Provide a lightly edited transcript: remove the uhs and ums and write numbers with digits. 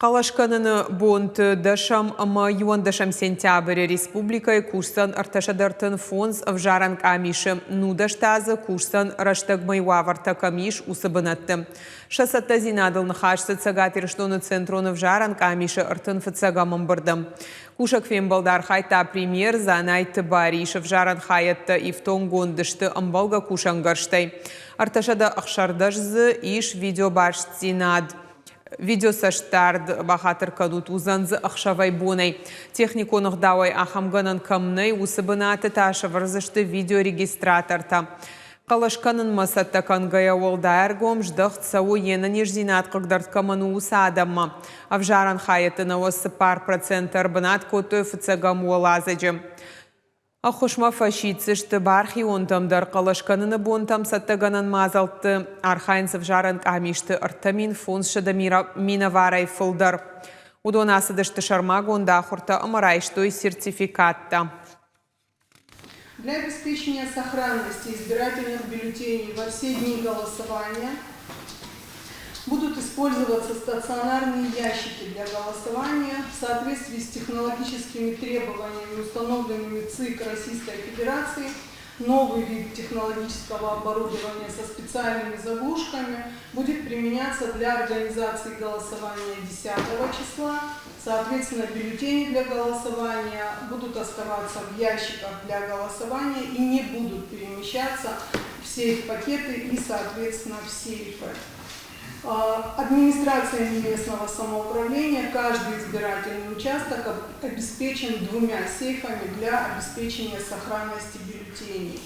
Хъӕлӕс кӕныны бонты дӕсӕм ӕмӕ иуӕндӕсӕм сентябры республикӕйы кусдзӕн 335 ӕвзарӕн къамисы, 19 та дзы кусдзӕн рӕстӕгмӕ уавӕртӕ кӕм ис, уыцы бынӕтты. Сӕ цӕттӕдзинадыл ныхас цыд Цӕгат Ирыстоны Центрон ӕвзарӕн къамисы 35-ӕм ӕмбырды. Кусӕг фембӕлды архайдта премьер Дзанайты Барис. Ӕвзарӕн хайӕдтӕ ифтонггонд сты ӕмбӕлгӕ кусӕнгӕрзтӕй. 316 дзы ис видеобастдзинад. Видеоцӕстдард бахатыр кӕнут, уыдзӕн дзы ӕхсӕвӕй-бонӕй. Техникон ӕгъдауӕй ахӕм гӕнӕн кӕм нӕй, уыцы бынаты та сӕвӕрдзысты видеорегистратортӕ. Хъӕлӕс кӕнынмӕ цӕттӕ кӕнгӕйӕ уӕлдай ӕргом здӕхт цӕуы, йе нӕниздзинад хъыгдӕрд кӕмӕн у, уыцы адӕммӕ. Ӕвзарӕн хайӕдты 94% ӕрбынат кодтой фыццӕгӕм уӕладзыджы. Ӕххуысмӕ фӕсиддзысты бархионтӕм дӕр хъӕлӕс кӕныны бонтӕм цӕттӕгӕнӕн мадзӕлтты архайынц ӕвзарӕн къамисты 3500 минӕварӕй фылдӕр. Уыдон ацыдысты сӕрмагонд ахуыртӕ ӕмӕ райстой сертификаттӕ. Для обеспечения сохранности избирательных бюллетеней во все дни голосования будут использоваться стационарные ящики для голосования в соответствии с технологическими требованиями, установленными ЦИК Российской Федерации. Новый вид технологического оборудования со специальными заглушками будет применяться для организации голосования 10 числа. Соответственно, бюллетени для голосования будут оставаться в ящиках для голосования и не будут перемещаться в сейф-пакеты и, соответственно, в сейфы. Администрациями местного самоуправления каждый избирательный участок обеспечен двумя сейфами для обеспечения сохранности бюллетеней.